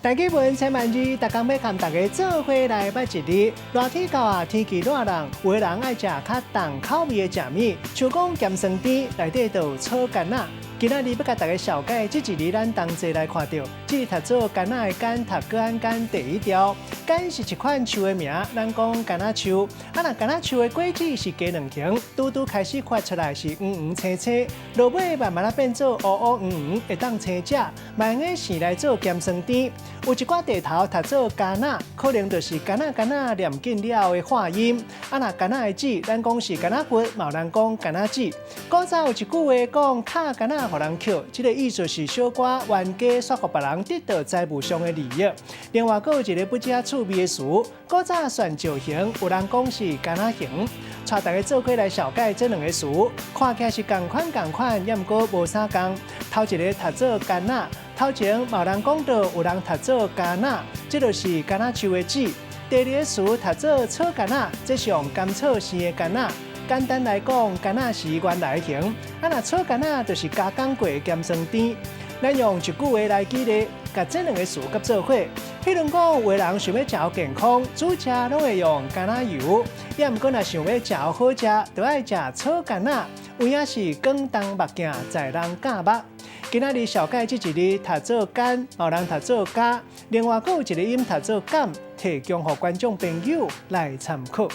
台語文千萬字，逐工欲共大家做伙來捌一字。熱天到啊，天氣熱人，有的人愛食較重口味的食物，像講鹹酸甜，內底就有草柑仔。今仔日欲共大家紹介這一字，咱同齊來看著，這讀做柑仔的柑，讀閣按柑第一調。柑是一款樹的名，咱講柑仔樹。啊，若柑仔樹的果子是加卵形，拄拄開始發出來是黃黃青青，落尾慢慢仔變做烏烏黃黃，會當生食，嘛會用生來做鹹酸甜。有一寡地頭讀做柑仔，可能就是柑仔柑仔念緊了後的化音。啊，若柑仔的籽，咱講是柑仔核，嘛有人講柑仔籽。古早有一句話講，敲柑仔予人抾，這个意思是小可冤家煞予別人得到財務上的利益。另外，閣有一个不遮趣味的詞，古早蒜石形，有人講是柑仔形。帶大家做伙來紹介這兩个詞，看起來是仝款仝款，也毋過無啥仝。頭一个讀做柑仔，頭前嘛有人講著，有人讀做柑仔，這就是柑仔樹的籽。第二个詞讀做草柑仔，這是用甘草生的柑仔。簡單來講，柑仔是原來形，啊若草柑仔就是加工過的鹹酸甜。咱用一句話來舉例，共這兩个詞佮做伙。譬如講，有的人想欲食健康，煮食攏會用橄欖油；也毋過若想欲食好食，就愛食草柑仔。有影是廣東目鏡在人教目。今仔日紹介這一字讀做柑，有人讀做加，另外閣有一个音讀做敢，提供予觀眾朋友來參考。